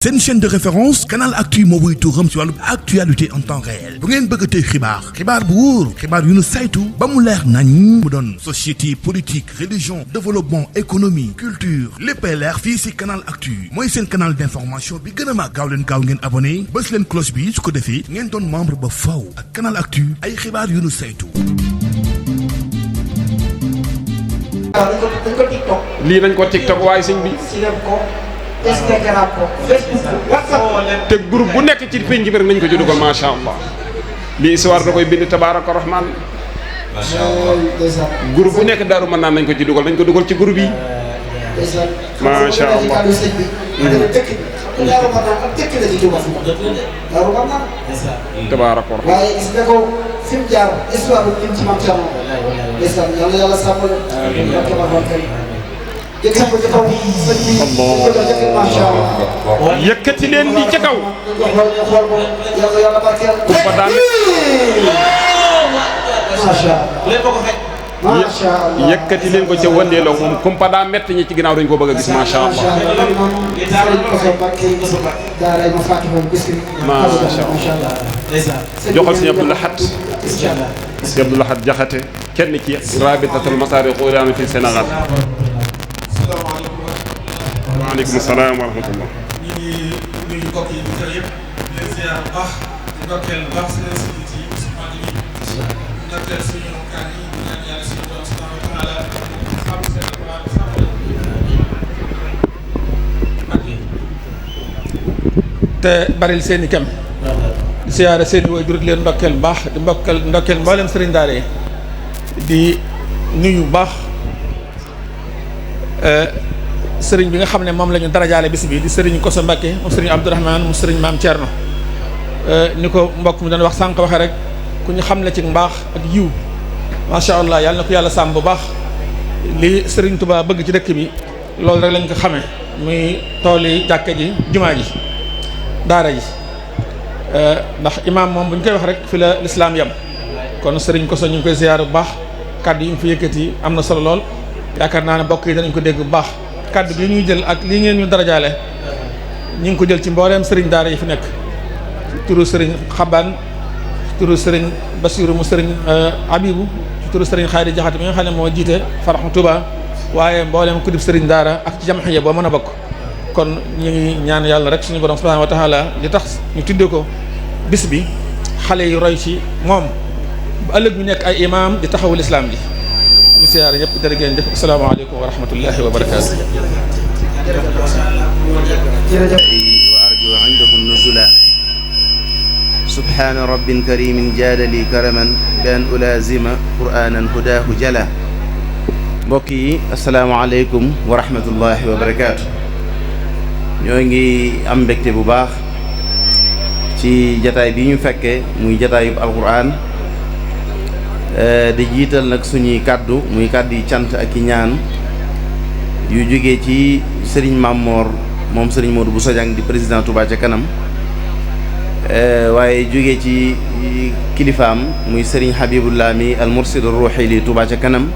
C'est une chaîne de référence Canal Actu moo wuy tuuram ci wàllu actualité en temps réel bu ngeen bëgg a tey xibaar bu wóor xibaar yu nu saytu ba mu leer nañ mu doon société politique religion développement économie culture léppay leer fii ci Canal Actu mooy seen canal d'information bi gën a mag gaaw ngeen abonné bës leen cloche bi su ko defee ngeen doon membre ba faw ak Canal Actu ay xibaar yu nu saytu. lii nañ ko TikTok waaye sëñ bi. Instagram ko Facebook WhatsApp te groupe bu nekk ci penc bi rek nañ ko ci dugal macha allah lii histoire da koy bind tabaaraka rahmaan macha allah groupe bu nekk daaru mën naan nañ ko ci dugal nañ ko dugal ci groupe yi macha allah tabaaraka rahmaan waaye gis nga ko fi mu jaar histoire bu lim ci mam Thierno ndeysaan yàlla yàlla sàmm yëkkati leen di ca kaw. kumpa daan yëkkati leen ko ca wëndeeloo moom kumpa daa metti ñi ci ginnaaw dañ ko bëgg a gis macha allah. macha allah. joxal si Abdou Lahad. si Abdou Lahad Jaxate kenn ci rabitatul masaariq al-Qur'aan fi Sénégal. waaleykum salaam wa rahmatullah. ñu ngi nuyu mbokk yi ñu yëpp di leen ziar bu baax di ndokkeel bu baax seen site yi Ousmane yi ndokkeel suñu kan yi di ñaan yàlla suñu borom subhanahu wa taala xam seen waa te baril seen i kem di siyaare seen i waajur di leen ndokkeel bu baax di ndokkeel mboolem sëriñ daara yi di nuyu bu baax sëriñ bi nga xam ne moom la ñu darajaale bis bi di sëriñ Koso Mbakke moom sëriñ Abdourahmane moom sëriñ Maam Thierno ni ko mbokk mi doon wax sànq waxee rek ku ñu xam ne ci mbaax ak yiw macha allah yàlla na ko yàlla sàmm bu baax li sëriñ Touba bëgg ci dëkk bi loolu rek lañ ko xamee muy tool yi jàkka ji jumaa ji daara ji ndax imaam moom bu ñu koy wax rek fi la lislaam yam kon sëriñ Koso ñu ngi koy ziyaar bu baax kàddu yi ñu fi yëkkati am na solo lool yaakaar naa ne mbokk yi danañ ko dégg bu baax kàddu bi ñuy jël ak lii ngeen ñu darajaale ñu ngi ko jël ci mbooleem sëriñ daara yi fi nekk turu sëriñ Xabaan turu sëriñ Basiru mu sëriñ Abibu turu sëriñ Xaari Jaxate mi nga xam ne moo jiite Faraxu Touba waaye mbooleem ku dib sëriñ daara ak ci jamxiya boo mën a bokk kon ñu ngi ñaan yàlla rek suñu borom subhanahu wa taala li tax ñu tuddee ko bis bi xale yi roy ci moom bu ëllëg ñu nekk ay imaam di taxawul islam bi ñu siyaare ñëpp jërë ngeen jëf asalaamaaleykum wa rahmatullahi wa barakaatu. wa arju indahu nuzula subhana rabbin karimin jaadali karaman bi an ulazima qur'anan hudahu jala mbokk yi asalaamaaleykum wa rahmatullahi wa barakaatu. ñoo ngi am mbégte bu baax ci jataay bi ñu fekkee muy jataayub alquran di jiital nag suñuy kàddu muy kàddu yi cant ak i ñaan yu jógee ci sëriñ Mamor moom sëriñ Modou Bousso Dieng di président Touba ca kanam waaye jógee ci kilifaam muy sëriñ Habibullah mi al mursid ruuxi li Touba ca kanam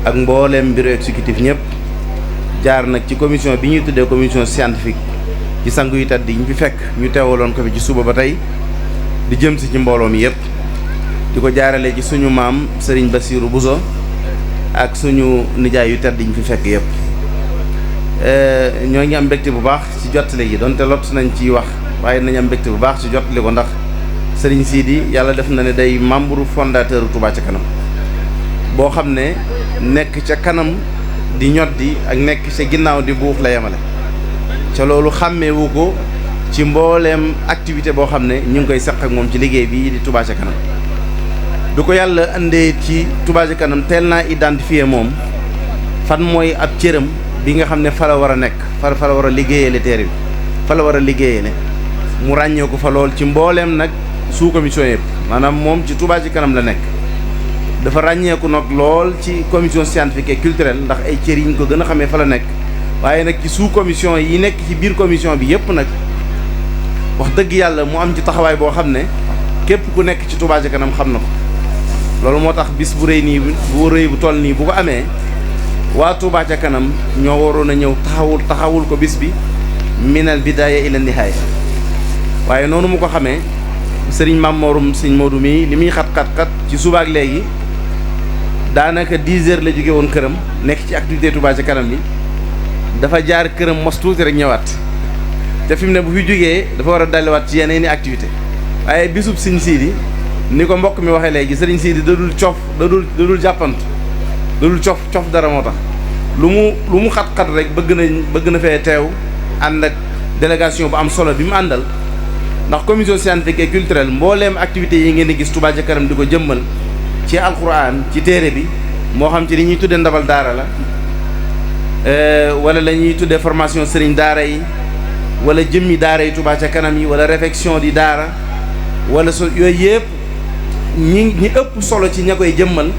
ak mbooleem bureau exécutif ñëpp jaar nag ci commission bi ñuy tuddee commission scientifique ci sangu yu tedd yi ñu fi fekk ñu teewaloon ko fi ci suba ba tey di jëm si ci mbooloo mi yëpp di ko jaarale ci suñu maam Serigne Bassirou Bousso ak suñu nijaay yu tedd yi ñu fi fekk yëpp ñoo ngi am mbégte bu baax ci jottali gi donte lot nañ ciy wax waaye nañ am mbégte bu baax ci jottali ko ndax Serigne Sidi yàlla def na ne day membre fondateur Touba ca kanam boo xam ne nekk ca kanam di ñoddi ak nekk ca ginnaaw di buux la yemale ca loolu xàmmeewu ko ci mbooleem activité boo xam ne ñu ngi koy seq ak moom ci liggéey bi di Touba ca kanam du ko yàlla andee ci Touba ca kanam teel naa identifier moom fan mooy ab cëram bi nga xam ne fa la war a nekk fa la war a liggéeyale téere bi fa la war a liggéeyale mu ràññee ko fa lool ci mbooleem nag sous commission yëpp maanaam moom ci Touba ca kanam la nekk dafa ràññeeku nag lool ci commission scientifique et culturelle ndax ay cër yi ñu ko gën a xamee fa la nekk waaye nag ci sous commission yi nekk ci biir commission bi yëpp nag wax dëgg yàlla mu am ci taxawaay boo xam ne képp ku nekk ci Touba ca kanam xam na ko loolu moo tax bis bu rëy nii bu rëy bu toll nii bu ko amee waa Touba ca kanam ñoo waroon a ñëw taxawul ko bis bi min al bidaaya ila nihaaya waaye noonu mu ko xamee sëriñ Mamoorum sëriñ Modou mi li muy xat ci subaak léegi daanaka 10 heures la jóge woon këram nekk ci activité Touba ca kanam bi dafa jaar këram mos tuuti rek ñëwaat te fi mu ne bu fi jógee dafa war a dalliwaat ci yeneen i activité waaye bisub sëriñ Siidi ni ko mbokk mi waxee léegi sëriñ Siidi dadul cof dadul jàppantu dadul cof dara moo tax lu mu xat-xat rek bëgg na fee teew ànd ak délégation bu am solo bi mu àndal ndax commission scientifique et culturelle mbooleem activités yi ngeen di gis Touba ca kanam di ko jëmmal ci alquran ci téere bi moo xam ci li ñuy tuddee ndabal daara la wala la ñuy tuddee formation sëriñ daara yi wala jëmmi daara yi Touba ca kanam yi wala réflexion di daara wala yooyu yëpp ñi ëpp solo ci ña koy jëmmal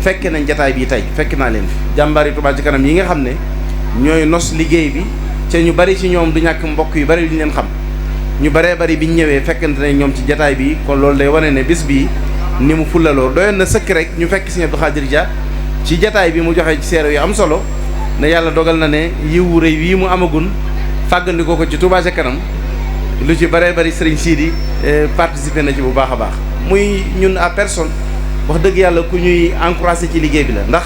fekk nañ jataay bi tey fekk naa leen fi jàmbaari Touba ca kanam yi nga xam ne ñooy nos liggéey bi te ñu bari ci ñoom du ñàkk mbokk yu bari yu ñu leen xam ñu baree bari biñ ñëwee fekkante ne ñoom ci jataay bi kon loolu day wane ne bis bii ni mu fullaloo doyoon na sëkk rek ñu fekk Sëriñ Abdou Khadir Dia ci jataay bi mu joxe ci seere yu am solo ne yàlla dogal na ne yiwu rëy wii mu amagun fàggandikoo ko ci Touba ca kanam lu ci baree bari Sëriñ Siidi participé na ci bu baax a baax muy ñun à personne wax dëgg yàlla ku ñuy encouragé ci liggéey bi la ndax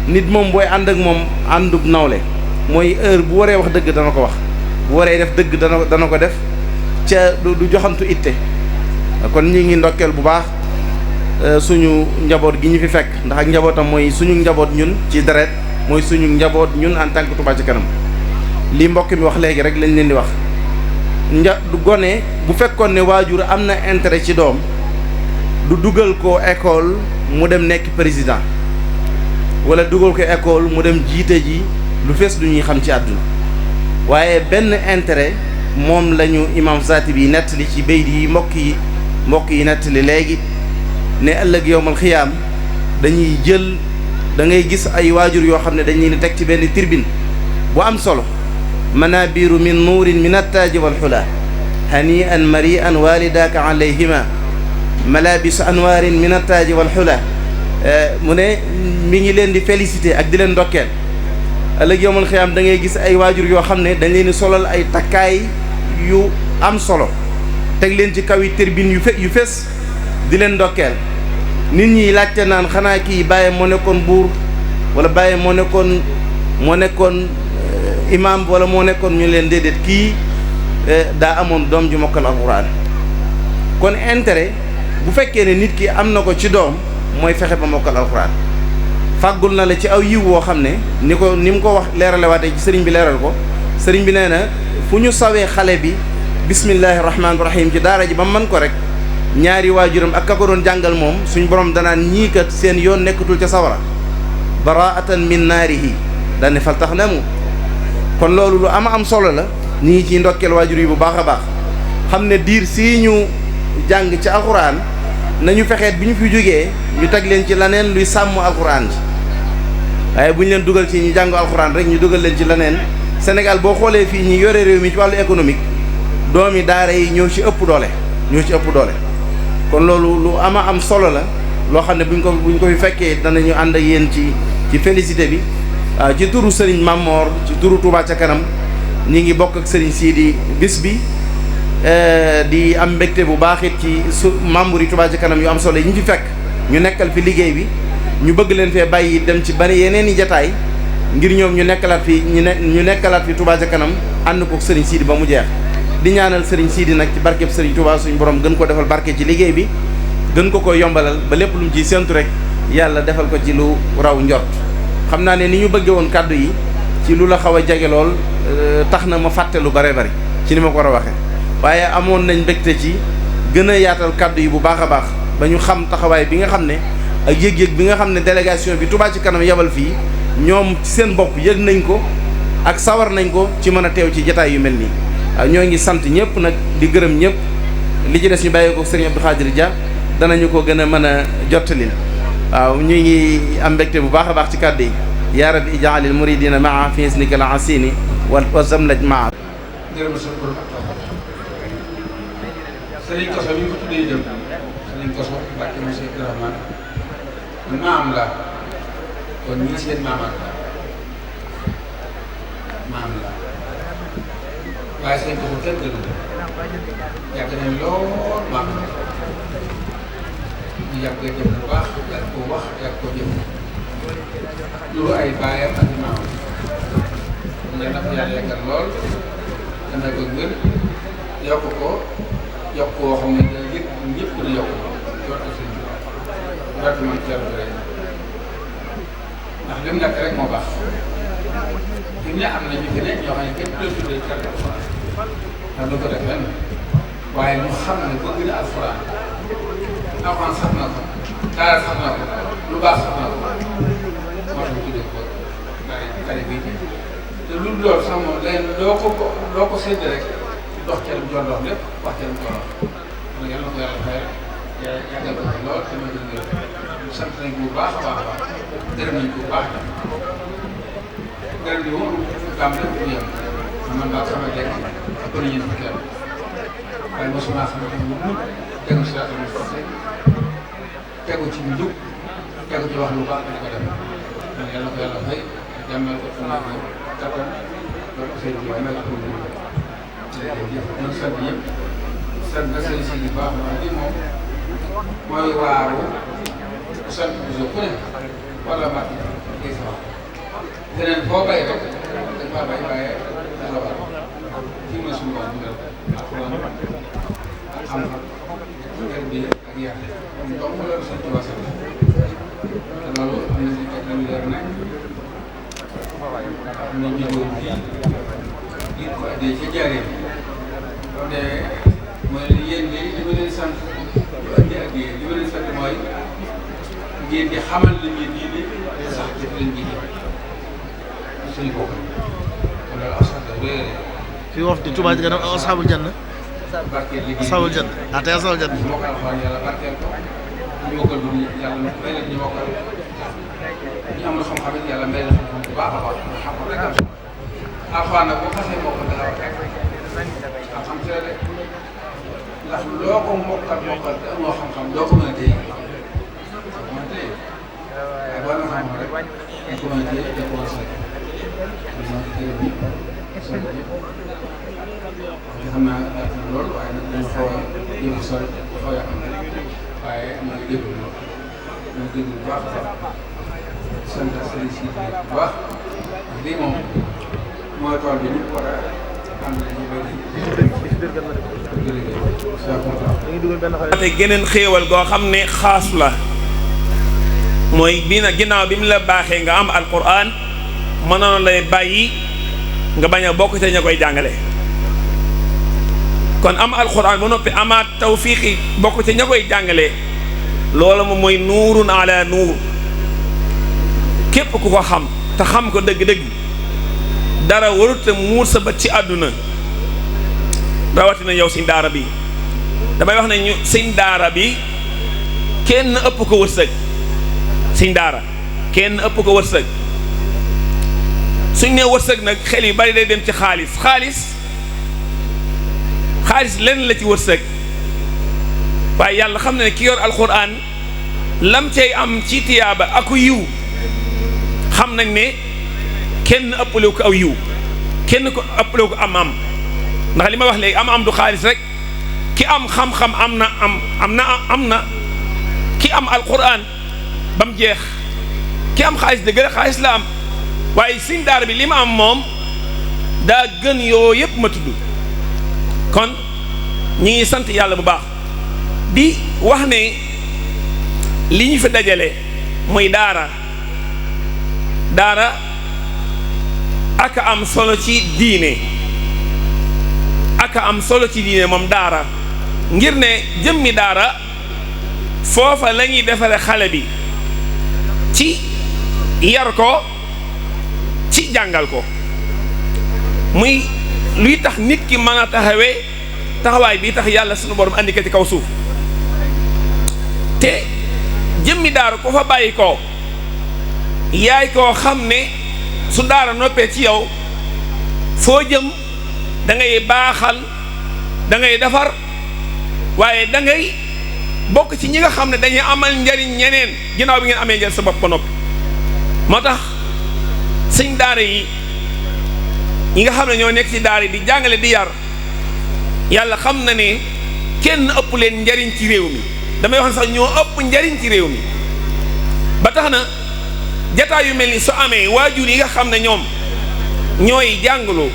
nit moom booy ànd ak moom àndub nawle mooy heure bu waree wax dëgg dana ko wax bu waree def dëgg dana ko def ca du joxantu itte kon ñi ngi ndokkeel bu baax suñu njaboot gi ñu fi fekk ndax ak njabootam mooy suñu njaboot ñun ci deret mooy suñu njaboot ñun en tant que Touba ca kanam li mbokk mi wax léegi rek lañ leen di wax du gone bu fekkoon ne waajur am na intérêt ci doom du dugal ko école mu dem nekk président wala dugal ko école mu dem jiite ji lu fees du ñuy xam ci àdduna waaye benn intérêt moom la ñu imam Zaati bi nettali ci bayt yi mbokk yi nettali léegi ne ëllëg yowmal xiyaam dañuy jël da ngay gis ay waajur yoo xam ne dañ leen teg ci benn tribune bu am solo manabiru min nuurin min attaaji wal xula hani an mari an walidaka alayhima malabisu anwaarin min attaaji wal xula mu ne mi ngi leen di félicité ak di leen ndokkeel ëllëg yowmal xiyaam da ngay gis ay waajur yoo xam ne dañ leen di solal ay takkaay yu am solo teg leen ci kaw yi tribune yu fes di leen ndokkeel nit ñi laajte naan xanaa kii bàyyi moo nekkoon buur wala bàyyi moo nekkoon imam wala moo nekkoon ñu leen déedéet kii daa amoon doom ju mokkal alxuraan kon intérêt bu fekkee ne nit ki am na ko ci doom mooy fexe ba mokkal alxuraan fàggul na la ci aw yiw woo xam ne ni mu ko wax leeralewaatee ci sëriñ bi leeral ko sëriñ bi nee na fu ñu sawee xale bi bismillahi rahmaani rahim ci daara ji ba man ko rek ñaari waajuram ak ka ko doon jàngal moom suñ borom danaan ñii kat seen yoon nekkatul ca sawara baraatan min naarihi daane fal tax namu kon loolu lu am solo la ñu ngi ciy ndokkeel waajur yi bu baax a baax xam ne diir sii ñu jàng ci alxuraan nañu fexeet bi ñu fi jógee ñu teg leen ci laneen luy sàmm alxuraan ji waaye bu ñu leen dugal ci ñu jàng alxuraan rek ñu dugal leen ci laneen Sénégal boo xoolee fii ñi yore réew mi ci wàllu économique doomi daara yi ñoo ci ëpp doole kon loolu lu am solo la loo xam ne buñ ko fi fekkee danañu ànd ak yéen ci félicité bi waaw ci turu Serigne Mamor ci turu Touba ca kanam ñi ngi bokk ak Serigne Sidi bis bi di am mbégte bu baax it ci membre yi Touba ca kanam yu am solo yi ñu fi fekk ñu nekkal fi liggéey bi ñu bëgg leen fee bàyyi dem ci bari yeneen i jataay ngir ñoom ñu nekkalaat fi Touba ca kanam ànd ko Serigne Sidi ba mu jeex di ñaanal Serigne Sidi nag ci barkeb Serigne Touba suñu borom gën ko defal barke ci liggéey bi gën ko yombalal ba lépp lu mu ciy séntu rek yàlla defal ko ci lu raw njort xam naa ne ni ñu bëggee woon kàddu yi ci lu la xaw a jege lool tax na ma fàtte lu bare bari ci ni ma ko war a waxee waaye amoon nañ mbégte ci gën a yaatal kàddu yi bu baax a baax ba ñu xam taxawaay bi nga xam ne ak yëg-yëg bi nga xam ne délégation bi Touba ci kanam yebal fii ñoom ci seen bopp yëg nañ ko ak sawar nañ ko ci mën a teew ci jataay yu mel nii waaw ñoo ngi sant ñëpp nag di gërëm ñëpp li ci des ñu bàyyi ko Serigne Abdou Khadir Dia danañu ko gën a mën a jottalil waaw ñu ngi am mbégte bu baax a baax ci kàddu yi yaa rabbi ijaalil muridina maa fi isnika la asini wa zamlaj maa ngërëm sa borom ak taxaw Serigne Kosso bi ñu ko tuddee jëm Serigne Kosso Mbacke monsieur Ibrahima man maam la kon ñii seen maamaat la maam la waaye sëñ ko kenn gënu yàgg nañ lool baax ñu yàgg jëf bu baax yàgg koo wax yàgg koo jëf lu ay baayam ak maam nga nag yàlla yàggal lool dana ko wér yokk ko yokk koo xam ne dana yëpp ñëpp dina yokk yoon ak sëñ bi vraiment teelu rek ndax lim nekk rek moo baax fi mu ne am na ñu fi ne ñoo xam ne kenn du tuddee kàddu alxuraan ndax du ko def lenn waaye ñu xam ne bëgg na alxuraan alxuraan sax na ko daara sax na ko lu baax sax na ko moo tax ñu tuddee ko xale bii te lu loolu sax moom lenn loo ko sédd rek dox ca lu doon dox lépp wax ca lu doon wax kon yàlla na ko yàlla fayal yàggal ko lool te ma gën a sant nañ bu baax a baax a baax gërëm nañ ko bu baax gërëm bi moom gàmm rek bu yem man maa sama lekk ëpp na ñeent fukki at waaye mosuma xam ne mu tegu si laata mu forcé tegu ci njub tegu ci wax lu baax dañ ko def man yàlla ko yàlla fay jàmmal ko fu nekk kattan loolu sëñ bi may ko man sant yëpp sant na sëñ si bu baax wax di moom mooy waaru sant bi ku ne wala mat gis wax leneen foo bay rek dañ faa bay waaye dara war fii mooy suñu wax ñu alxuraan ak xam-xam ngër bi ak yar comme donc loolu sant waa sant te loolu am na si teg nañu leer nag am na ñu jógoon fii ngir ko addee ca jaaree te mooy yéen de li ma leen sant lu andi ak yéen li ma leen sant mooy ngeen di xamal la ñu diine sax ci leen diine suñu bopp kon loolu askan wi fi wax di Touba Ca Kanam ashabul janna barkeel liggéey ashabul janna tey ashabul janna ñu mokkal alxuraan yàlla barkeel ko ñu mokkal bu yàlla may leen ñu mokkal ñu amul xam-xam it yàlla may leen xam-xam bu baax a baax xam-xam rek am alxuraan nag boo xasee mokkal da nga war a xam-xam ci la de ndax loo ko mokkal te amoo xam-xam doo ko mën a téye waaye boo na xam rek dañ ko mën a téye dañ ko mën a sori xam naa loolu waaye nag dañu xaw a yëngu sori xaw a yàqam waaye maa ngi déglu loolu maa ngi déglu bu baax a baax sant sëriñ si bu baax lii moom mooy tool bi ñëpp war a ànd nañu te geneen xéewal goo xam ne xaas la mooy bi na ginnaaw bi mu la baaxee nga am alquran mënoon lay bàyyi nga bañ a bokk te ña koy jàngale kon am alquran ba noppi amaat tawfiqi bokk te ña koy jàngale loolu moom mooy nuurun ala nuur képp ku ko xam te xam ko dëgg-dëgg dara warut a muur sa bët ci àdduna rawatina yow sëñ daara bi damay wax ne ñu sëñ daara bi kenn ëpp ko wërsëg sëñ daara kenn ëpp ko wërsëg suñ ne wërsëg nag xel yu bari day dem ci xaalis lenn la ci wërsëg waaye yàlla xam na ne ki yor alxuraan lam cay am ci tiyaaba aku yiw xam nañ ne kenn ëppalewu ko aw yiw kenn ko ëppalewu ko am ndax li ma wax léegi am du xaalis rek ki am xam-xam am na ki am alquran ba mu jeex ki am xaalis dëgg la xaalis la am waaye sëñ daara bi li ma am moom daa gën yoo yëpp ma tudd kon ñi ngi sant yàlla bu baax di wax ne li ñu fi dajale muy daara aka am solo ci diine aka am solo ci diine moom daara ngir ne jëmmi daara foofa la ñuy defare xale bi ci yar ko ci jàngal ko muy luy tax nit ki mën a taxawee taxawaay bi tax yàlla sunu borom andi ko ci kaw suuf te jëmmi daara ko fa bàyyi ko yaay koo xam ne su daara noppee ci yow foo jëm da ngay baaxal da ngay defar waaye da ngay bokk ci ñi nga xam ne dañuy amal njariñ ñeneen ginnaaw bi ngeen amee njariñ sa bopp ba noppi moo tax sëñ daara yi ñi nga xam ne ñoo nekk ci daara di jàngale di yar yàlla xam na ne kenn ëpp leen njariñ ci réew mi damay wax ne sax ñoo ëpp njariñ ci réew mi ba tax na jataay yu mel ni su amee waajur yi nga xam ne ñoom ñooy jàngaloo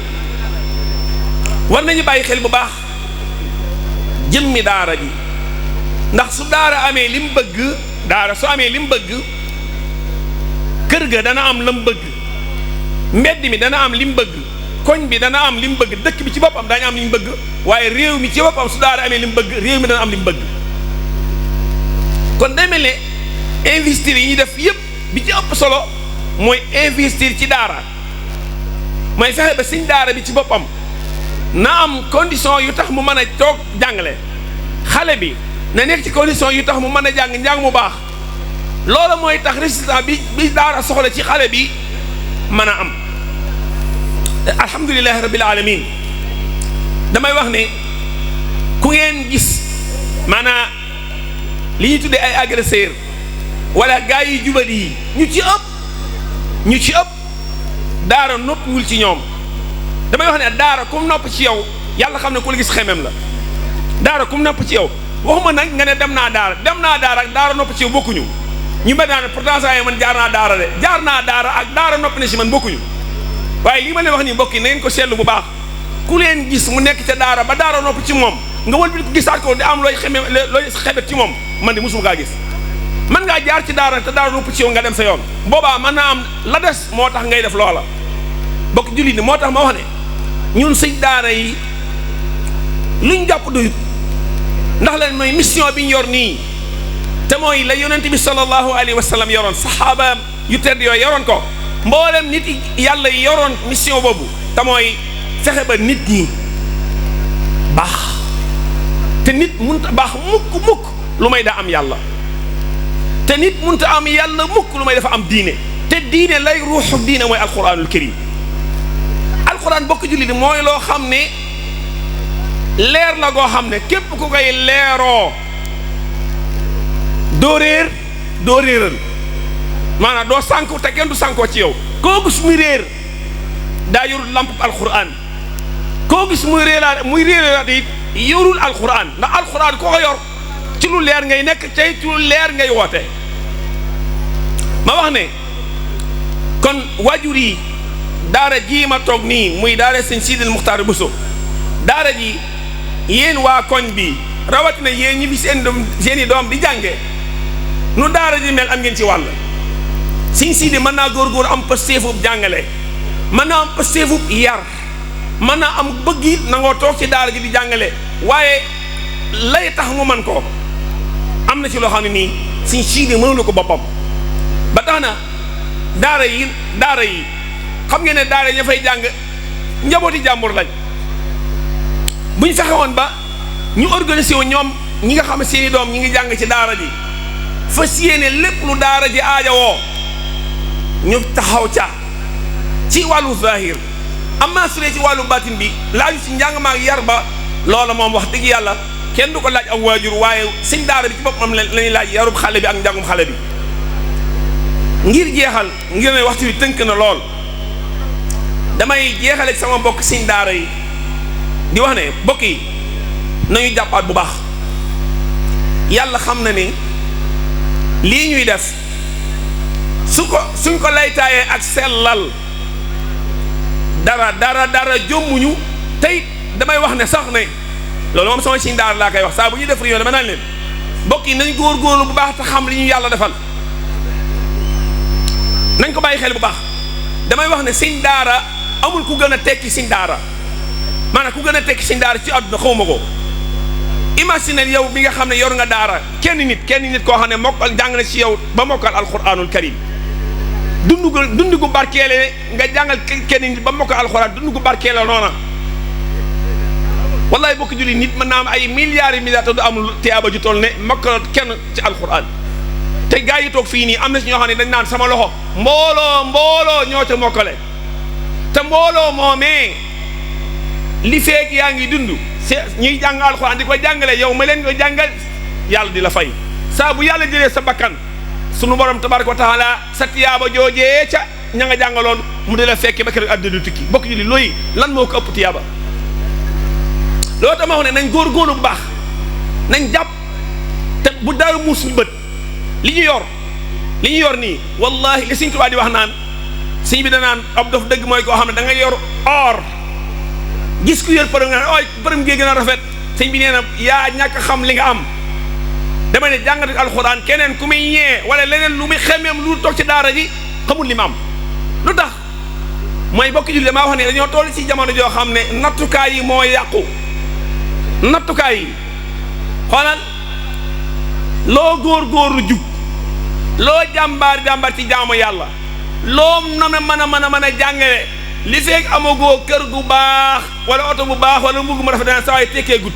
war nañu bàyyi xel bu baax jëmmi daara ji ndax su daara amee li mu bëgg daara su amee li mu bëgg kër ga dana am la mu bëgg mbedd mi dana am li mu bëgg koñ bi dana am li mu bëgg dëkk bi ci boppam dañu am li mu bëgg waaye réew mi ci boppam su daara amee li mu bëgg réew mi dana am li mu bëgg kon day mel ne investir yi ñuy def yépp bi ci ëpp solo mooy investir ci daara mooy fexe ba sëñ daara bi ci boppam na am condition yu tax mu mën a toog jàngale xale bi na nekk ci condition yu tax mu mën a jàng njàng mu baax loola mooy tax résultat bi daara soxla ci xale bi mën a am alhamdulilahi rabbil alamin damay wax ne ku ngeen gis maanaam li ñuy tuddee ay agresseur wala gaa yi jubadi yi ñu ci ëpp daara noppiwul ci ñoom damay wax ne daara kum nopp ci yow yàlla xam ne ku la gis xemem la daara kum nopp ci yow waxuma nag nga ne dem naa daara ak daara nopp ci yow bokkuñu ñu ma daan pourtant saa yi man jaar naa daara ak daara nopp na si man bokkuñu waaye lii ma leen wax nii mbokk yi na ngeen ko seetlu bu baax ku leen gis mu nekk ca daara ba daara nopp ci moom nga wëlbati ko gisaat ko di am looy xebet ci moom man de musuma kaa gis mën ngaa jaar ci daara te daara nopp ci yow nga dem sa yoon boobaa mën naa am la des moo tax ngay def loola bokk jullit ni moo tax ma wax ne ñun sëñ daara yi luñ jàpp doyut ndax leen mooy mission bi ñu yor nii te mooy la yonent bi sallallahu alayhi wa sallam yoroon saxaaba yu tedd yooyu yoroon ko mboolem nit yàlla yi yoroon mission boobu te mooy fexe ba nit ñi baax te nit munta baax mukk lu may daa am yàlla te nit munta am yàlla mukk lu may dafa am diine te diine lay ruuxu diine mooy alquranul karim alquran bokk jullit mooy loo xam ne leer la goo xam ne képp ku koy leeroo doo réeral maanaam doo sànku te kenn du sànkoo ci yow koo gis muy réer daa yorul lamp alquran koo gis muy réeraat it yorul alquran ndax alquran koo ko yor ci lu leer ngay nekk tey ci lu leer ngay woote ma wax ne kon waajur yi daara ji ma toog nii muy daara sëñ Sidil Muxtaar Buso daara ji yéen waa koñ bi rawatina yéen ñi fi seen i doom di jànge nu daara ji mel am ngeen ci wàll sëñ Sidi mën naa góor am pësteefub jàngale mën naa am pësteefub yar mën naa am bëgg it nangoo toog ci daara ji di jàngale waaye lay tax mu man ko am na ci loo xam ne nii sëñ Sidi mënulu ko boppam ba tax na daara yi xam ngeen ne daara ña fay jàng njabooti jàmbur lañ bu ñu fexe woon ba ñu organisé wu ñoom ñi nga xam ne seeni doom ñi ngi jàng ci daara ji fas yéene lépp lu daara ji aajowoo ñu taxaw ca ci wàllu zahir amma su dee ci wàllu batin bi laaju ci njàng maak yar ba loola moom wax dëgg yàlla kenn du ko laaj ak waajur waaye sëñ daara bi ci boppam lañuy laaj yarub xale bi ak njàngum xale bi ngir jeexal ngir ne waxtu wi tënk na lool damay jeexale sama mbokk sëñ daara yi di wax ne mbokk yi nañu jàppaat bu baax yàlla xam na ni lii ñuy def suñ ko laytaayee ak sellal dara jommuñu tey damay wax ne sax ne loolu moom sama sëñ daara laa koy wax saa bu ñuy def réunion dama naan leen mbokk yi nañ góorgóorlu bu baax te xam li ñu yàlla defal nañ ko bàyyi xel bu baax damay wax ne sëñ daara amul ku gën a tekki sëñ daara maanaam ku gën a tekki sëñ daara ci àdduna xawma ko imagine yow bi nga xam ne yor nga daara kenn nit koo xam ne mokkal jàng na ci yow ba mokkal alquranul karim dund gu barkeele nga jàngal kenn nit ba mokkal alquran dund gu barkeele noona wallahi bokk julli nit mën naa am ay milliards yi milliards te du amul tiyaaba ju toll ne mokkal kenn ci alquran te gaa yi toog fii nii am na si ñoo xam ne dañ naan sama loxo mbooloo ñoo ca mokkale te mbooloo moomee li feeg yaa ngi dund ñuy jàng alxuraan di ko jàngale yow ma leen ko jàngal yàlla di la fay saa bu yàlla jëlee sa bakkan sunu borom tabaraka wa taala sa tiyaaba joojee ca ña nga jàngaloon mu di la fekke ba keroog àddina du tukki bokk julli looy lan moo ko ëpp tiyaaba loolu tax ma wax ne nañ góor-góorlu bu baax nañ jàpp te bu dara muus suñu bët li ñu yor nii wallahi li Sëñ Tuubaa di wax naan sëñ bi danaan ab dof dëgg mooy koo xam ne da nga yor or gis ku yor përëm nga ooy përëm gee gën a rafet sëñ bi nee na yaa ñàkk xam li nga am dama ne jàngati alxuraan keneen ku muy ñee wala leneen lu muy xemeem lu toog ci daara ji xamul li ma am lu tax mooy bokk julli damaa wax ne dañoo toll ci jamono joo xam ne nattukaay yi moo yàqu nattukaay yi xoolal loo góor-góorlu jub loo jàmbaar ci jaamu yàlla loo mën a jàngale li feeg amagoo kër gu baax wala oto bu baax wala mbugg mu rafet daan saa waay tekkee gut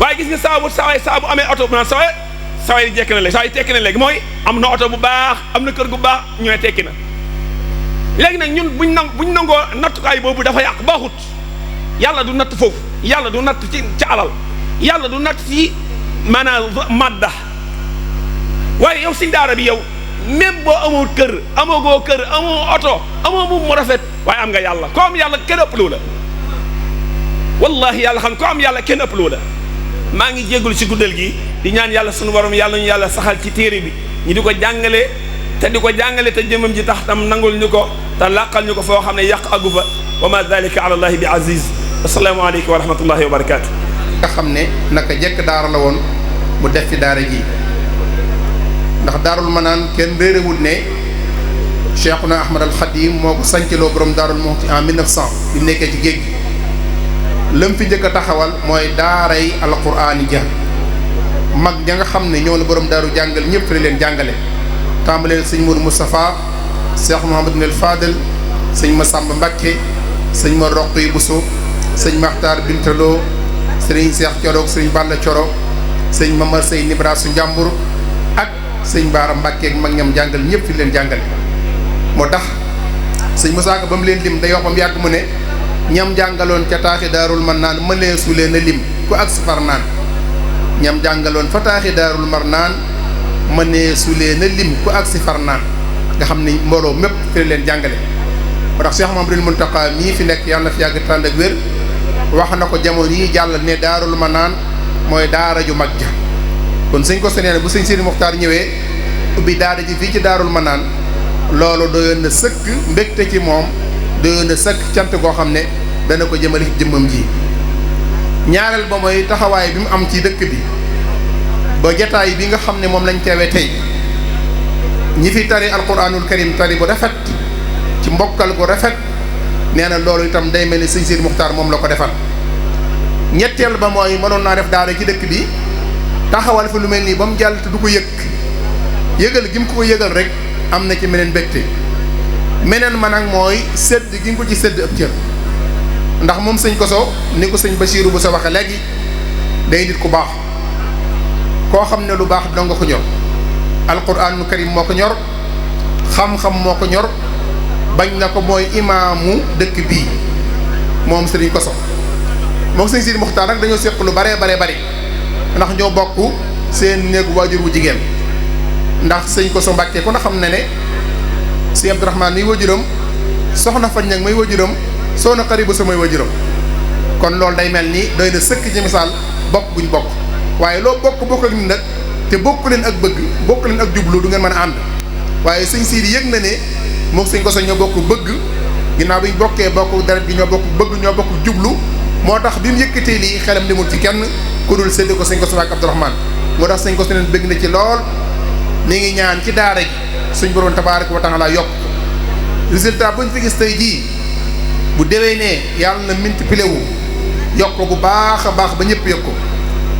waaye gis nga saa bu amee oto bu naan saa waay jekk na léegi saa waay tekki na léegi mooy am na oto bu baax am na kër gu baax ñu ne tekki na léegi nag ñun buñ nangoo nattukaay boobu dafa yàq baaxut yàlla du natt foofu yàlla du natt ci alal yàlla du natt ci maanaam madda waaye yow si daara bi yow même boo amul kër amagoo kër amoo oto amoo mbubb mu rafet waaye am nga yàlla ko am yàlla kenn ëppaloo la wallahi yàlla xam ko am yàlla kenn ëppaloo la maa ngi jéggul ci guddal gi di ñaan yàlla sunu borom yàlla ñu yàlla saxal ci téere bi ñu di ko jàngale te jëmam ji tax tam nangul ñu ko te làqal ñu ko foo xam ne yàq agu fa wa ma dalika ala allahi bi aziz assalaamu aleykum wa rahmatullahi wa barakatu nga xam ne naka jekk daara la woon mu def fi daara ji ndax daarul manaan kenn réerewul ne Cheikhuna Ahmad al Khadim moo ko sancaloo borom daarul Muxti en 1900 bi nekkee ci géej gi lam fi njëkk a taxawal mooy daaray alquraani ja mag ña nga xam ne ñoo la borom daaru jàngal ñëpp la leen jàngale tàmbaleen sëñ Mourou Moustapha Cheikh Mouhamadou Nel Fadel sëñ Massamba Mbacké sëñ ma Roqi Bousso sëñ Makhtar Bintaloo sëriñ Cheikh Coro sëriñ Balla Coro sëñ Mamar Sey Nibra su Njàmbur ak sëñ Baara Mbacké ak mag ñam jàngal ñëpp fi leen jàngale moo tax sëñ Moussa Ka ba mu leen lim day wax ba mu yàgg mu ne ñam jàngaloon ca taaxi daarul man naan mëneesu leen a lim ku ak si far naan ñam jàngaloon fa taaxi daarul mar naan mëneesu leen a lim ku ak si far naan nga xam ne mbooloo mépp fi leen jàngale moo tax Cheikh Mamadou Mountakha mii fi nekk yàlla na fi yàgg tànd ak wér wax na ko jamono yi jàll ne daarul ma naan mooy daara ju mag ja kon sëñ ko nee bu sëñ Sidi Muxtaar ñëwee ubbi daara ji fii ci daarul ma naan loolu doyoon na sëkk mbégte ci moom doyoon na sëkk cant goo xam ne dana ko jëmale ci jëmmam ji ñaareel ba mooy taxawaay bi mu am ci dëkk bi ba jataay bi nga xam ne moom lañ teewee tey ñi fi tari alquranul karim tari bu rafet ci mbokkal gu rafet nee na loolu itam day mel ni sëñ Sidi Muxtaar moom la ko defal ñetteel ba mooy mënoon naa def daara ci dëkk bi taxawal fi lu mel nii ba mu jàll te du ko yëgal gi mu ko yëgal rek am na ci meneen mbégte meneen ma nag mooy sedd gi nga ko ci sedd ëpp cër ndax moom sëñ Koso ni ko sëñ Bachirou bu sa waxe léegi day nit ku baax koo xam ne lu baax dong nga ko ñor alquranul karim moo ko ñor xam-xam moo ko ñor bañ na ko mooy imaamu dëkk bii moom sëriñ Koso moom sëñ Sidi Muxtaar nag dañoo seq lu bare ndax ñoo bokk seen néegu waajur wu jigéen ndax sëñ Koso Mbàkke ku na xam ne sëñ Abdourahmane muy wajuram soxna Fañ Ñang muy wajuram soxna Xaribu sa muy wajuram kon loolu day mel ni doy na sëkk ci misaal bokk guñ bokk waaye loo bokk ak nit nag te bokk leen ak bëgg bokk leen ak jublu du ngeen mën a ànd waaye sëñ Sidi yëg na ne moom sëñ Koso ñoo bokk bëgg ginnaaw bi ñu bokkee bokk deret gi ñoo bokk bëgg ñoo bokk jublu moo tax bi mu yëkkatee lii xelam demul ci kenn ku dul sédd ko sëñ Koso ak Abdourahmane moo tax sëñ Koso leen bëgg na ci lool mi ngi ñaan ci daara ji suñ borom tabaaraka wa taala yokk résultat buñ fi gis tey jii bu déwénee yàlla na multiplier wu yokk bu baax a baax ba ñëpp yëg ko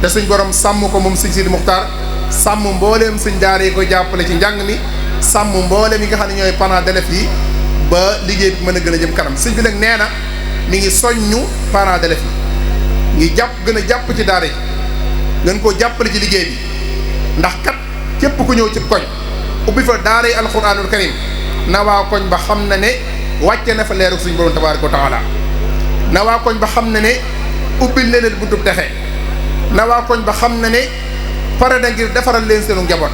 te suñ borom sàmm ko moom sëñ Sidi Muxtaar sàmm mbooleem sëñ daara yi koy jàppale ci njàng mi sàmm mbooleem yi nga xam ne ñooy parents d'élèves yi ba liggéey bi mën a gën a jëm kanam sëñ bi nag nee na mi ngi soññu parents d'élèves yi ngi gën a jàpp ci daara yi ngeen koo jàppale ci liggéey bi ndax kat képp ku ñëw ci koñ ubbi fa daaray alquranul karim na waa koñ ba xam na ne wàcce na fa leeru suñu borom tabaaraka wa taala na waa koñ ba xam na ne ubbil na leen buntub texe na waa koñ ba xam na ne pare da ngir defaral leen seenu njaboot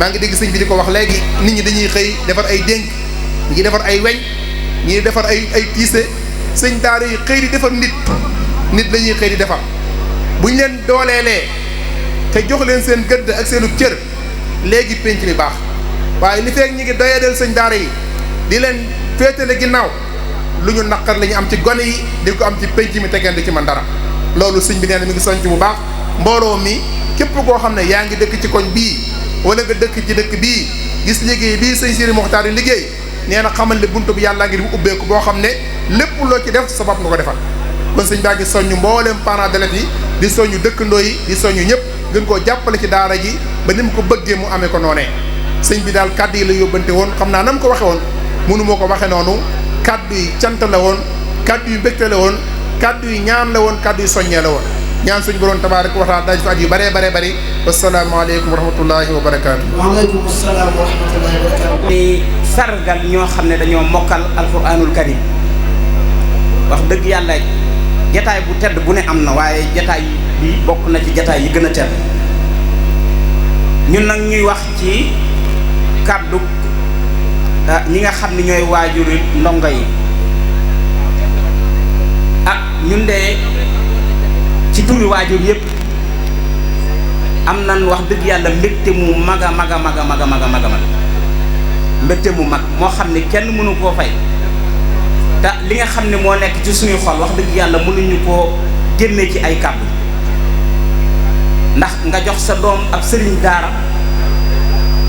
maa ngi dégg sëñ bi di ko wax léegi nit ñi dañuy xëy defar ay dénk ñi defar ay weñ ñi defar ay tiise sëñ daara yi xëy di defar nit la ñuy xëy di defar bu ñu leen dooleelee te jox leen seen gëdd ak seenu cër léegi pénc mi baax waaye li fekk ñi ngi doyadeel sëñ daara yi di leen féetale ginnaaw lu ñu naqar la ñu am ci gone yi di ko am ci pénc mi te kenn du ci man dara loolu sëñ bi nee na mi ngi soññ bu baax mbooloo mi képp koo xam ne yaa ngi dëkk ci koñ bii wala nga dëkk ci dëkk bii gis liggéey bii sëñ Sidi Mokhtar yi liggéey nee na xamal ne buntu bi yàllaa ngi di ubbeeku boo xam ne lépp loo ci def sa bopp nga ko defal kon sëñ baa ngi soññ mbooleem parents d'élèves yi di soññu dëkkandoo yi di soññu ñëpp gën koo jàppale ci daara ji ba ni mu ko bëggee mu amee ko noonee sëñ bi daal kàddu yi la yóbbante woon xam naa na mu ko waxe woon mënu moo ko waxe noonu kàddu yi cant la woon kàddu yu mbégte la woon kàddu yi ñaan la woon kàddu yu soññee la woon ñaan suñu borom tabaaraka wa taala daaj fa at yu bëree bëri wasalaamaaleykum wa rahmatullahi wa barakaatu. waaleykum salaam wa rahmatullahi wa barakaatu. di sargal ñoo xam ne dañoo mokkal alquranul karim wax dëgg yàlla jataay bu tedd bu ne am na waaye jataay bi bokk na ci jataay yi gën a tedd ñun nag ñuy wax ci kàddu ñi nga xam ne ñooy waajuri ndongo yi ñun de ci turi waajur yëpp am nan wax dëgg yàlla mbégte mu mag a mag a mag a mag a mag a mag a mag mbégte mu mag moo xam ne kenn mënu koo fay te li nga xam ne moo nekk ci suñuy xol wax dëgg yàlla mënuñu koo génne ci ay kàddu ndax nga jox sa doom ab sëriñ daara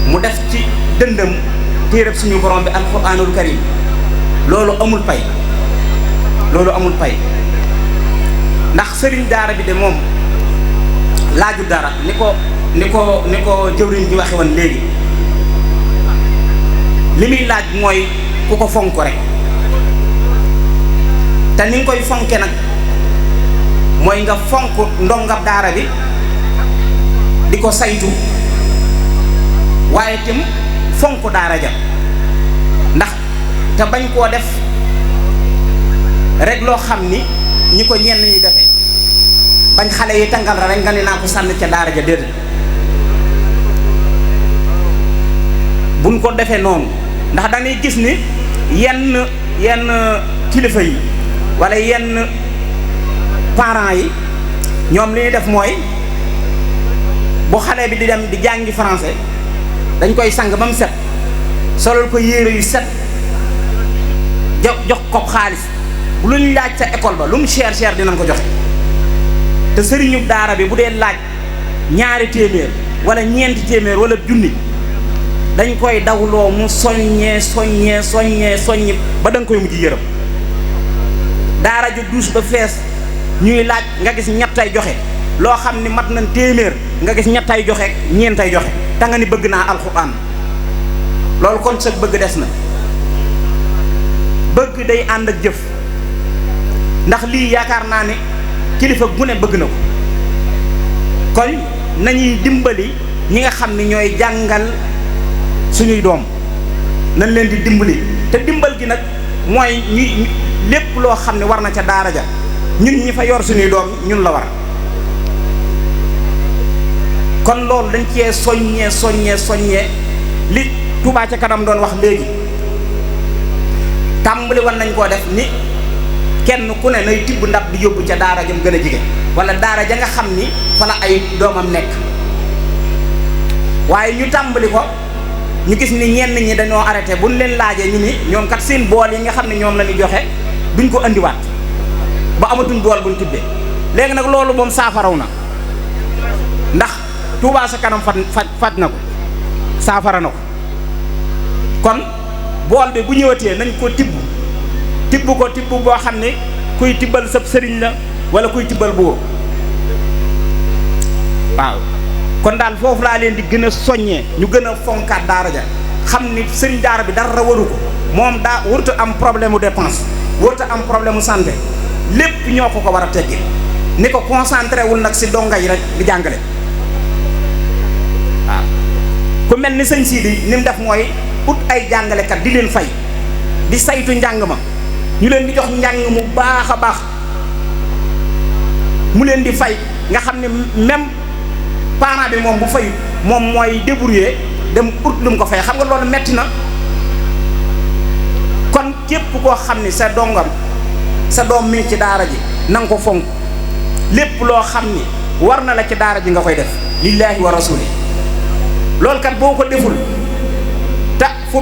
mu def ci dëndam téereb suñu borom bi alquranul karim loolu amul pay loolu amul pay ndax sëriñ daara bi de moom laaju dara ni ko jëwriñ ji waxe woon léegi li muy laaj mooy ku ko fonk rek te ni nga koy fonke nag mooy nga fonk ndongab daara bi di ko saytu waaye tim fonk daara ja ndax te bañ koo def rek loo xam ni ñi ko ñenn ñi defee bañ xale yi tàngal ra rek nga ne naa ko sànn ca daara ja déedéet buñ ko defee noonu ndax dañuy gis ni yenn kilifa yi walla yenn parents yi ñoom li ñuy def mooy bu xale bi di dem di jàngi français dañ koy sang ba mu set solal ko yére yu set jox ko xaalis bu lu ñu laaj sa école ba lu mu cher dinañ ko joxe te sëriñu daara bi bu dee laaj 2 téeméer wala 4 téeméer wala junni dañ koy dawloo mu soññee ba da nga koy mujj yërëm daara ju duus ba fees ñuy laaj nga gis ñettay joxe loo xam ni mat nañ téeméer nga gis ñettay joxe ñeentay joxe te nga ni bëgg naa alxuraan loolu kon sa bëgg des na bëgg day ànd ak jëf ndax lii yaakaar naa ne kilifa gu ne bëgg na ko kon nañuy dimbali ñi nga xam ne ñooy jàngal suñuy doom nañ leen di dimbali te dimbal gi nag mooy ñuy lépp loo xam ne war na ca daara ja ñun ñi fa yor suñuy doom ñun la war kon loolu dañ cee soññee li Touba ca kanam doon wax léegi tàmbali war nañ koo def ni kenn ku ne nay tibb ndab di yóbbu ca daara jëm gën a jige wala daara ja nga xam ni fa la ay doomam nekk waaye ñu tàmbali ko ñu gis ni ñenn ñi dañoo arrêté buñ leen laajee ñu ni ñoom kat seen bool yi nga xam ne ñoom la ñu joxe duñ ko andiwaat ba amatuñ bool buñ tibbee léegi nag loolu moom saafaraw na ndax Touba ca kanam faj na ko saafara na ko kon bool bi bu ñëwatee nañ ko tibb boo xam ne kuy tibbal sab sëriñ la wala kuy tibbal buur waaw kon daal foofu laa leen di gën a soññee ñu gën a fonkaat daara ja xam ni sëriñ daara bi dara waru ko moom daa warut am problème mu dépense warut am problème mu santé lépp ñoo ko war a teggi ni ko concentré wul nag si donga yi rek di jàngale waaw ku mel ni sëñ Sidi ni mu def mooy ut ay jàngalekat di leen fay di saytu njàng ma ñu leen di jox njàng mu baax a baax mu leen di fay nga xam ne même parent bi moom bu fayu moom mooy débrouiller dem ut lu mu ko fay xam nga loolu metti na kon képp koo xam ni sa doom mi ngi ci daara ji na nga ko fonk lépp loo xam ni war na la ci daara ji nga koy def lillaahi wa rasuli loolu kat boo ko deful te fu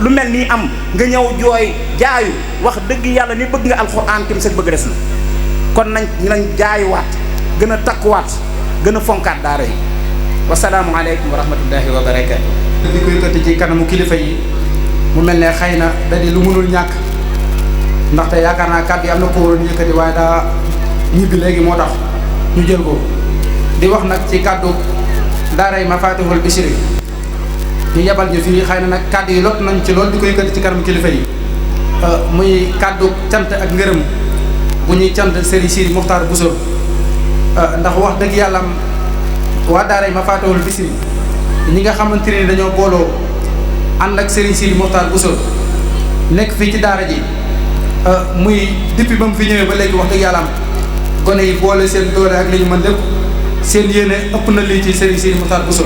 lu mel nii am nga ñëw jooy jaayu wax dëgg yàlla ni bëgg nga alxuraan tim sa bëgg des na kon nañ jaayuwaat gën a takkuwaat gën a fonkaat daara yi wasalaamu aleykum wa rahmatullahi wa barakaatu. di ko yëkkati ci kanamu kilifa yi mu mel ne xëy na da di lu mënul ñàkk ndaxte yaakaar naa kàddu yi am na ko waroon yëkkati waaye daa ñibbi léegi moo tax ñu jël ko di wax nag ci kàddu daara yi Mafatihul Bichri ñu yebal ñu fii xëy na nag kàddu yi lot nañ ci loolu di ko yëkkati ci kanamu kilifa yi muy kàddu cant ak ngërëm bu ñuy cant Serigne Sidi Mokhtar Bousso ndax wax dëgg yàlla waa daara yi Mafatihul Bichri ñi nga xamante ni dañoo booloo ànd ak Serigne Sidi Mokhtar Bousso nekk fii ci daara ji muy depuis ba mu fi ñëwee ba léegi wax dëgg yàlla gone yi boole seen doole ak li ñu mën lépp seen yéene ëpp na lii ci Serigne Sidi Mokhtar Bousso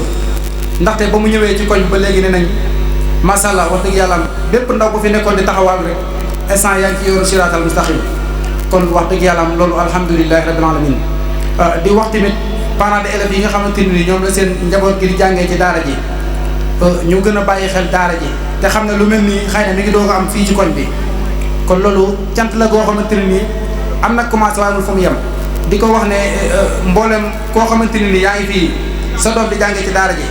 ndaxte ba mu ñëwee ci koñ ba léegi ne nañ macha allah wax dëgg yàlla bépp ndaw bu fi nekkoon di taxawal rek instant yaa ngi ci yoonu siraatal mustaqim kon wax dëgg yàlla loolu alhamdulilahi rabbil alamin di wax tamit parents d'élèves yi nga xamante ni ñoom la seen njaboot gi di jàngee ci daara ji ñu gën a bàyyi xel daara ji te xam ne lu mel nii xëy na mi ngi doog a am fii ci koñ bi kon loolu cant la goo xamante ne nii am na commencé waaye fu mu yem di ko wax ne mboolem koo xamante ne nii yaa ngi fii sa doom di jàngee ci daara ji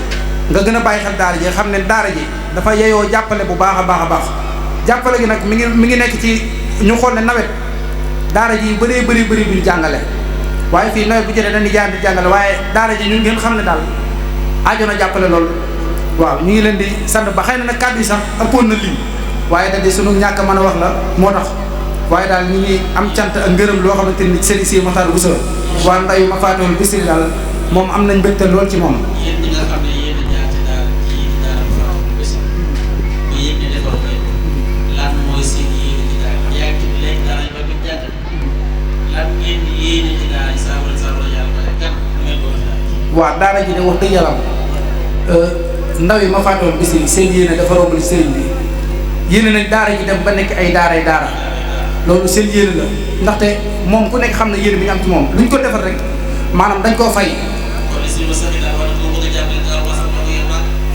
nga gën a bàyyi xel daara ji xam ne daara ji dafa yeyoo jàppale bu baax a baax a baax jàppale gi nag mi ngi nekk ci ñu xool ne nawet daara ji bëree bëri duñ jàngale waaye fii nawet bu jotee dañuy jaar di jàngale waaye daara ji ñu ngeen xam ne daal aajo na jàppale loolu waaw ñu ngi leen di sant ba xëy na nag kàddu yi sax ëppoon na lim waaye da di sunu ñàkk mën a wax la moo tax waaye daal ñu ngi am cant ak ngërëm loo xamante ni Serigne Sidi Mokhtar Bousso waa ndayu Mafatihul Bichri daal moom am nañ mbégte lool ci moom. yéen ñi nga xam ne yéen a jaar ci daara ji di daara Mafatihul Bichri bu yéen ñu defal ngeen lan mooy seen yéene ci daara yaa ngi ci léegi daara yi ba duñ jàng lan ngeen yéene ci daara yi saa wala yàlla ba kat lu ngeen ko wax waaw daara ji de wax dëgg yàlla ndaw yi Mafatihul Bichri seen yéene dafa romb li sëriñ bi yéene nañ daara ji dem ba nekk ay daaray daara loolu seen yéene la ndaxte moom ku nekk xam ne yéene bi ñu am ci moom lu ñu ko defal rek maanaam dañ koo fay.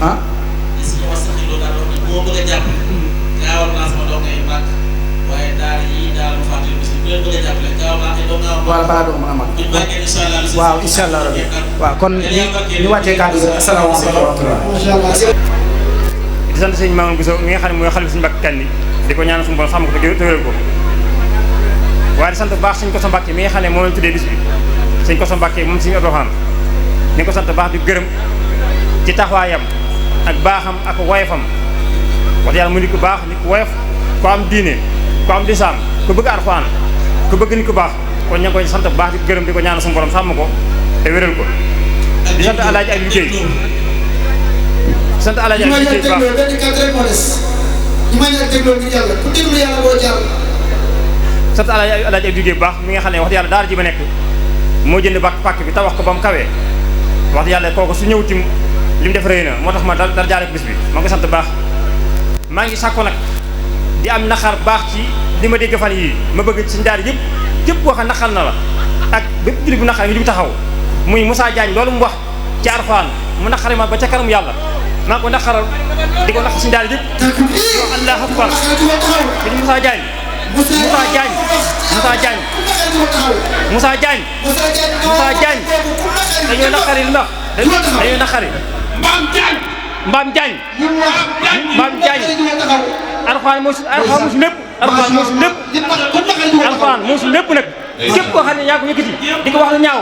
ah. waaw balaa doon mën a mag. waaw incha allah rabbi waaw kon ñu wàccee kàddu gi asalaamaaleykum wa rahmatulah. di sant sëñ Mamadou Bousso mi nga xam ne mooy xalifa suñu Mbàkke Kanni di ko ñaanal suñu borom sàmm ko te wéral ko waaye di sant bu baax sëñ Koso Mbàkke mi nga xam ne moom lañ tuddee bis bi sëñ Koso Mbàkke moom sëñ Abdourahmane ni ko sant baax di gërëm ci taxawaayam ak baaxam ak woyofam wax yàlla mu nit ku baax nit ku woyof ko am diine ko am lislaam ku bëgg Alxuraan ku bëgg nit ku baax kon ña ngi koy sant bu baax di gërëm di ko ñaanal suñu borom sàmm ko te wéral ko di sant alaaji ak liggéey sant alaaji ak liggéey baax sant alaaji ak liggéey bu baax mi nga xam ne wax yàlla daara ji ba nekk moo jënd pàkk bi tabax ko ba mu kawee wax yàlla kooku su ñëw tim li mu def rëy na moo tax ma dara jaare ko bis bi maa ngi sant baax maa ngi sàkko nag di am naxar baax ci li ma dégg fan yii ma bëgg ci daara yëpp képp koo xam naxal na la ak bépp jullit bu naxar ngi ju taxaw muy Moussa Diagne loolu mu wax ci Alxuraan mu naxare ma ba ca kanam yàlla maa ngi ko naxaral di ko nax ci daara yëpp yow Allahu akbar bi Moussa Diagne dañoo naqari li ndax dañoo naqari Mbaam Diagne Alxuraan moo si lépp Alxuraan moo si lépp nag képp koo xam ne yaa ko yëkkati di ko wax lu ñaaw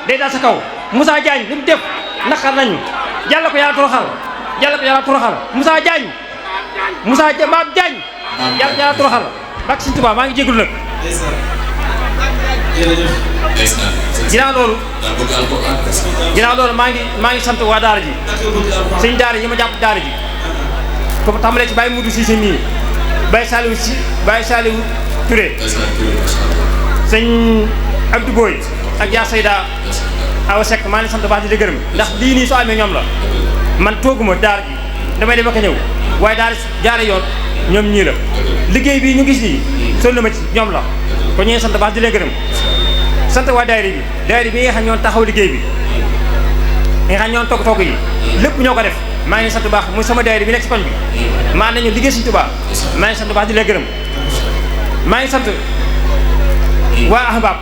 day daal sa kaw Moussa Diagne li mu def naqar nañu yàlla ko yàlla toroxal Moussa Diagne Mbaam Diagne yàlla toroxal bak Sëñ Tuubaa maa ngi jégalu nag ginnaaw loolu maa ngi sant waa daara ji sëñ daara yi ma jàpp daara ji ko tàmbalee ci Baye Moudou Cissé mii Baye Saliou Touré sëñ Abdou Boy ak yaa Sayda Awa Seck maa ngi sant baax di gërëm ndax lii nii soo amee ñoom la man tooguma daara ji damay dem ak a ñëw waaye daara jaare yoon ñoom ñii la liggéey bi ñu gis nii sonn ma ci ñoom la ko ñee sant baax di leen gërëm sant waa daayira bi nga xam ñoon taxaw liggéey bi nga xam ñoon togg yi lépp ñoo ko def maa ngi sant baax muy sama daayira bi nekk ci koñ bi maa nañu liggéey Sëriñ Tuubaa maa ngi sant baax di leen gërëm maa ngi sant waa ahbab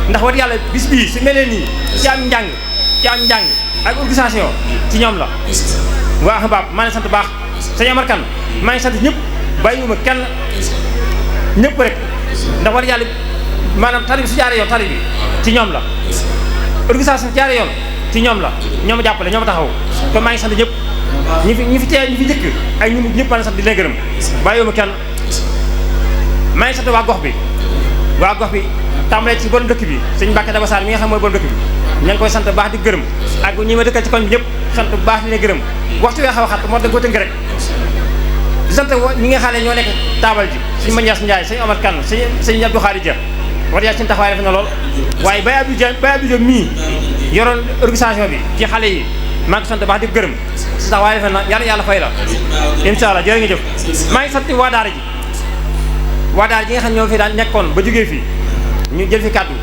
ndax war yàlla bis bii su mel nii ci am njàng ak organisation ci ñoom la waa ahbab maa ngi sant baax sëñ Amar Kan maa ngi sant ñëpp bàyyiwuma kenn ñëpp rek ndax war yàlla maanaam tali bi su jaaree yoon tali bi ci ñoom la organisation su jaaree yoon ci ñoom la ñoo ma jàppale ñoo ma taxaw kon maa ngi sant ñëpp ñi fi tee ñi fi njëkk ak ñu ñëpp maa ngi sant di leen gërëm bàyyiwuma kenn maa ngi sant waa gox bi tàmbalee ci borom dëkk bi sëñ Mbàkke Daba Sarr mi nga xam mooy borom dëkk bi ña ngi koy sant baax di gërëm ak ñi ma dëkkal ci koñ bi ñëpp sant bu baax di leen gërëm waxtu wee xaw a xat moo tax ko tënk rek di sant ñi nga xam ne ñoo nekk taabal ji sëñ Manias Ndiaye sëñ Omar Kane sëñ Abdou Khari Dia war yaa seen taxawaay def na lool waaye Baye Abdou Diop mii yoroon organisation bi ci xale yi maa ngi sant baax di gërëm si taxawaay def na yàlla fay la incha allah jërë nga jëf maa ngi sant waa daara ji nga xam ñoo fi daan nekkoon ba jógee fii ñu jël fi kàddu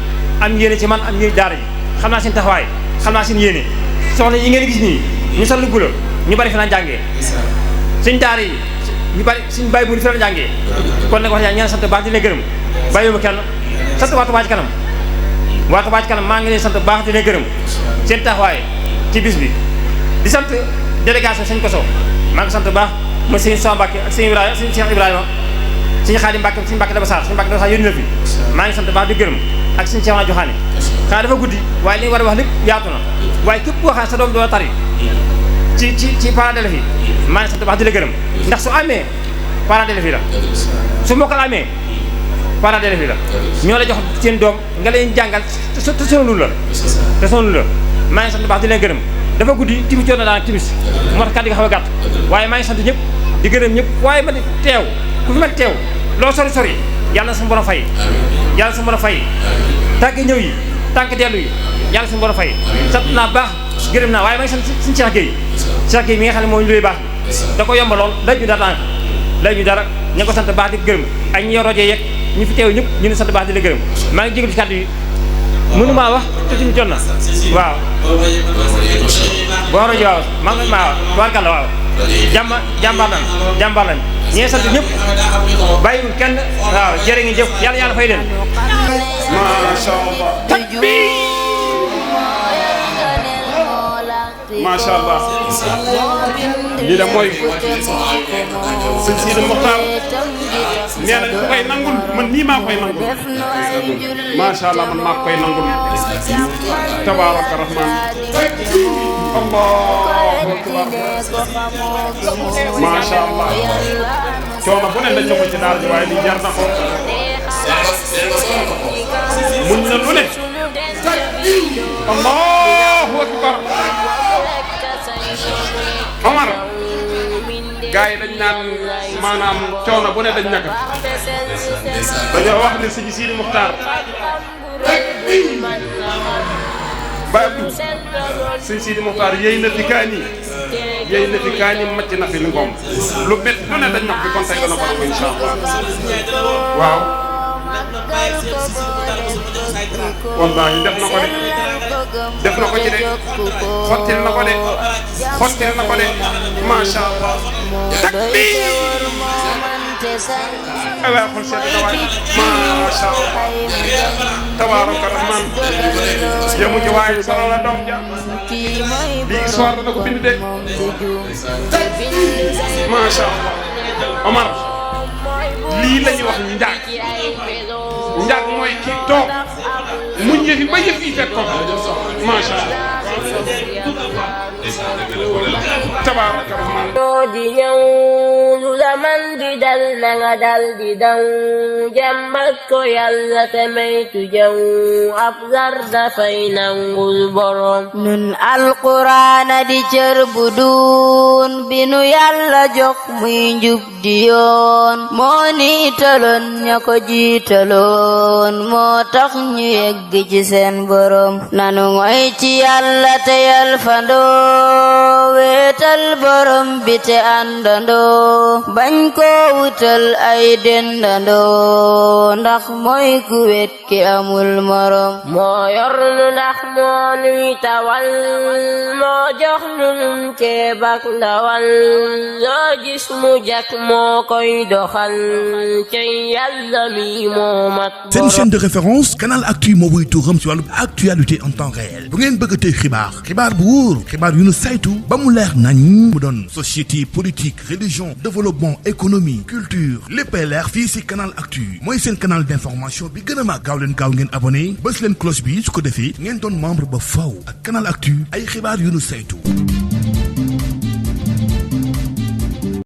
am yéene ci man am yéene daara ji xam naa seen taxawaay xam naa seen yéene soxna yi ngeen gis nii ñu sol lu bula ñu bari fi la jàngee suñ daara yi ñu bari suñ bàyyi bu fi la jàngee kon nag wax yaa ñaan sant baax di leen gërëm bàyyiwuma kenn sant waa Touba Ca Kanam maa ngi leen sant baax di leen gërëm seen taxawaay ci bis bi di sant délégation sëñ Koso maa ngi sant baax mooy sëñ Sow Mbacke ak sëñ Ibrahima sëñ Cheikh Ibrahima sëñ Xaadim Mbacke sëñ Mbacke Daba Sarr yónni na fi maa ngi sant baax di gërëm ak sëñ Cheikh Joxaane xanaa dafa guddi waaye li ñu war a wax lépp yaatu na waaye képp koo xam sa doom doo tari ci parents d'élèves yi maa ngi sant baax di la gërëm ndax su amee parents d'élèves yi la su mokkal amee parents d'élèves yi la ñoo la jox seen doom nga leen jàngal te sonalul la maa ngi sant baax di leen gërëm dafa guddi timis jot na daan timis moo tax kàddu gi xaw a gàtt waaye maa ngi sant ñëpp di gërëm ñëpp waaye ma di teew ku fi ma teew loo sori yàlla na suñu borom fay yàlla suñu borom fay tànk ñëw yi tànk dellu yi yàlla suñu borom fay sant naa baax gërëm naa waaye maa ngi sant suñu Cheikh Gueye mi nga xam ne moo ñu luy baax da ko yomba lool lay ñu dara ñu ko sant baax di gërëm ak ñi yor rajo yeeg ñi fi teew ñëpp ñu ngi sant baax di la gërëm maa ngi jégalu ci kàddu yi mënu maa wax te suñu jot na waaw boo rajo waaw maa tubaarkàlla waaw jàmbaar lañ ñee sant ñëpp bàyyiwul kenn waaw jërë ngi jëf yàlla fay leen macha allah takbir macha allah lii de mooy sëñ Sidi Mokhtar nee na ku koy nangul man nii maa koy nangul macha allah man maa koy nangul tabaraka rahman allahu akbar macha allah coono bu ne dañ ko ci daal ji waaye lii jar na ko muñ na lu ne allahu akbar Omar gars yi dañ naan maanaam coono bu ne dañ naka dañoo wax ne sëñ Sidi Mokhtar ba Abdou sëñ Sidi Mokhtar yéy na fi kaani macc na fi ngom lu bett lu ne dañ na fi kon tey dana ko def incha allah waaw wallaahi def na ko ci de xottil na ko de macha allah takbir ala xol seet na waay macha allah tabaraka rahman yemu ci waay solo la doom ja lii histoire dana ko bind de macha allah Omar lii la ñuy wax njaag mooy kii toog mu ñëfi ba yëf yi fekk ko macha allah tabaraka rahman di ñëw lu la man di dal na nga dal di daw jàmbat ko yàlla te maytu jëw ab zar dafay nangul borom nun alquraan di cër bu duun bi nu yàlla jox muy njub di yoon moo ni taloon ña ko jiitaloon moo tax ñu yegg ci seen borom nanu ngoy ci yàlla te yal fandoo weetal borom bi te àndandoo bañ koo wutal ay dendandoo ndax mooy ku wet ki amul morom moo yor nu ndax moo nuy tawal moo jox nu nun ceebak ndawal loo gis mu jak moo koy doxal cey yàlla mi moo mat seen chaîne de référence Canal Actu moo wuy turam ci wàllu actualité en temps réel bu ngeen bëgg tey xibaar bu wóor xibaar yu nu saytu ba mu leer nañ mu doon société politique religion développement économie culture léppay leer fii ci Canal Actu mooy seen canal d'information bi gën a mag gaaw leen gaaw ngeen abonné bës leen cloche bi su ko defee ngeen doon membre ba faw ak Canal Actu ay xibaar yu nu saytu